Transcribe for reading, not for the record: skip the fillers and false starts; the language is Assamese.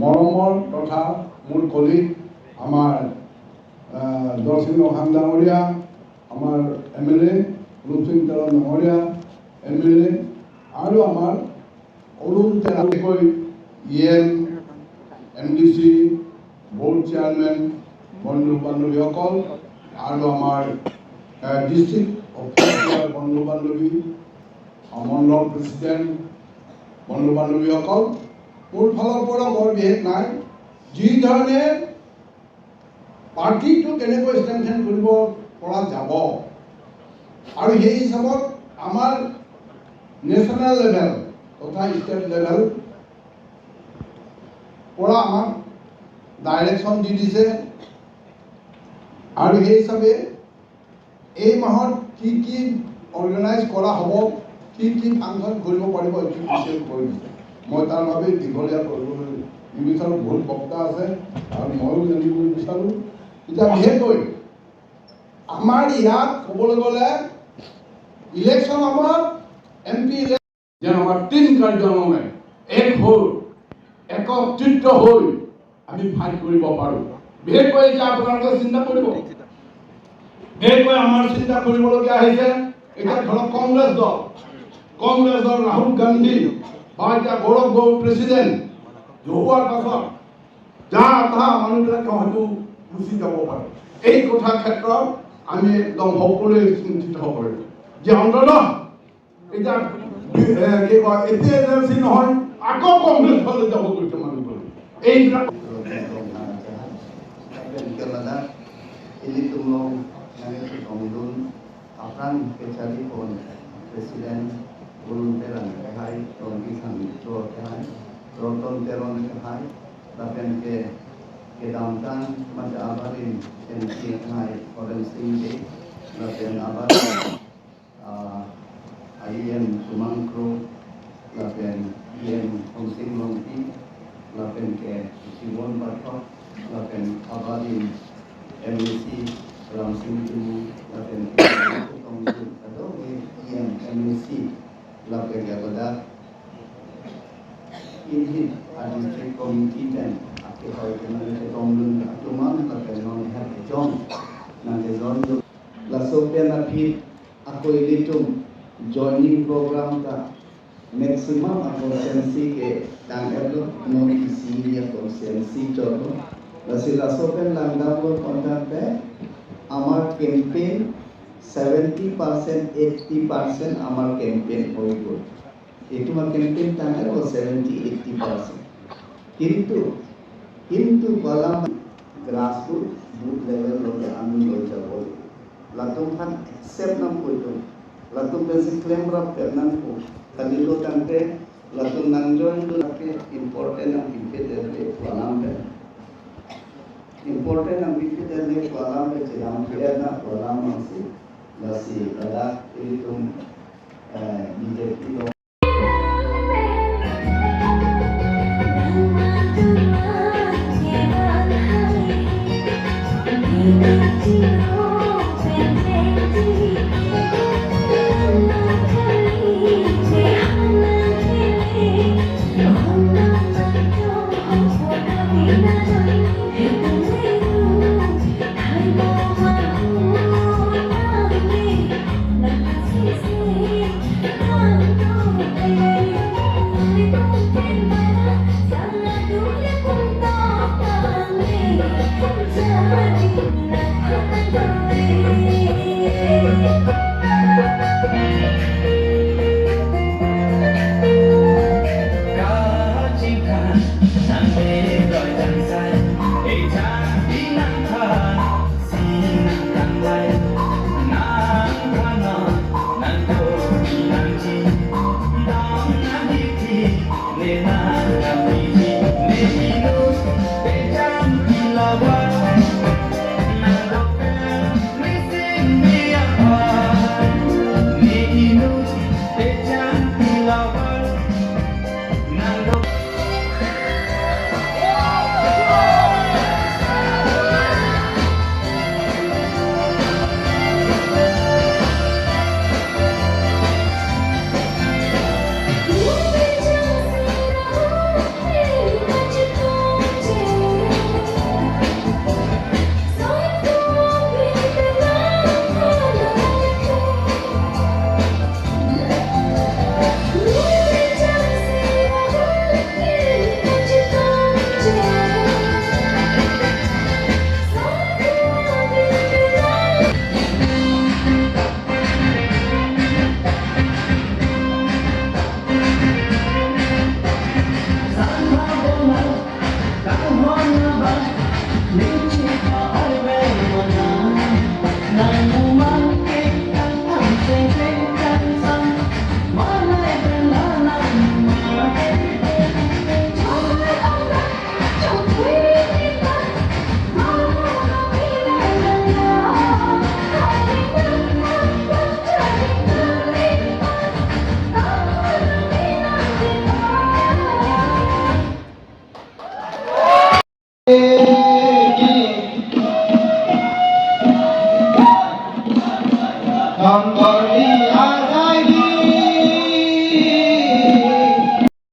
মৰমৰ তথা মোৰ কলিগ আমাৰ জয়সিং ৰংহাং ডাঙৰীয়া, আমাৰ এম.এল.এ. ৰূপসিং তেৰং ডাঙৰীয়া, এম.এল.এ. আৰু আমাৰ অৰুণ তেৰাকৈ ইএম, এম.ডি.চি, বৰ্ড চেয়াৰমেন বন্ধু বান্ধৱীসকল আৰু আমাৰ ডিষ্ট্ৰিক্ট অফিচৰ বন্ধু বান্ধৱী, মণ্ডল প্ৰেচিডেণ্ট বন্ধু বান্ধৱীসকল, মোৰ ফালৰ পৰা বৰ বিশেষ নাই। যি ধৰণে পাৰ্টিটো কেনেকৈ ষ্ট্ৰেংথেন কৰিব পৰা যাব আৰু সেই হিচাপত আমাৰ নেশ্যনেল লেভেল তথা ষ্টেট লেভেল পৰা আমাক ডাইৰেকশ্যন দি দিছে আৰু সেই হিচাপে এই মাহত কি কি অৰ্গেনাইজ কৰা হ'ব, কি কি ফাংচন কৰিব পাৰিব, এইটো ডিটেইল কৰি দিছে। মই তাৰ বাবে দীঘলীয়া কৰিবলৈ নিবিচাৰোঁ। বহুত বক্তা আছে আৰু ময়ো জানিবলৈ বিচাৰোঁ। এতিয়া বিশেষকৈ আমাৰ ইয়াত ক'বলৈ গ'লে ইলেকশ্যন আমাৰ এম.পি. যেন আমাৰ তিন কাৰ্যালয়ে এক হৈ, একত্ৰিত হৈ আমি ফাইট কৰিব পাৰোঁ। বিশেষকৈ এতিয়া আপোনালোকে চিন্তা কৰিব, বিশেষকৈ আমাৰ চিন্তা কৰিবলগীয়া আহিছে। এতিয়া ধৰক কংগ্ৰেছ দল, কংগ্ৰেছ দল ৰাহুল গান্ধী বা এতিয়া গৌৰৱ গগৈ প্ৰেচিডেণ্ট হোৱাৰ পাছত যা তা মানুহবিলাকে হয়তো গুচি যাব পাৰে। এই কথাৰ ক্ষেত্ৰত আমি একদম সকলোৱে চিন্তিত হ'ব লাগিব যে অন্ততঃ এতিয়া কি কয়, এ.পি.এছ.এল.চি. নহয়, আকৌ কংগ্ৰেছ দলে যাব গৈছে মানুহবোৰ এইবিলাক। Kelada ini tumlong nang tongdun apran kechari pon president Arun Terang hai tongki sang to hai Ratan Teron hai lapen ke ke damtan ma abarin MC hai Oren Singh de lapen abarin IM Sumangkro lapen EM Singh Longpi lapen ke Sibon Pathak lapen abarin MEC Ram Singh Tumu lapen ke Tongdun ado EM MEC lapen ke lada inhin a district committee ten ake hoi ke nang ke Tongdun atuman lapen non hat jong nang ke zon la sopen apit ako ilitum joining program ta maximum ako CMC ke tang eblo non isi ya ko CMC cholo la sila sopen langdam lo contact pe আমাৰ কেম্পেইন 70%, 80% আমাৰ কেম্পেইন হৈ গ'ল। এইটো আমাৰ কেম্পেইন টাইম 70-80%। কিন্তু কলাম গ্ৰাছৰুট বুথ লেভেললৈকে আমি লৈ যাব লাগিব। লাতুং খান একচেপ্ট নাম কৈতো লাতুং বেছি ক্লেম ৰাপ পেনাম কো কালিলো তান্তে লাতুং নাংজন লাগে ইম্পৰ্টেণ্ট নাম বিফে কলাম পে important ang bifidan ni kualam pe chiram na kualam ang si lasi lada itong BJP lo. Thank you. Bye.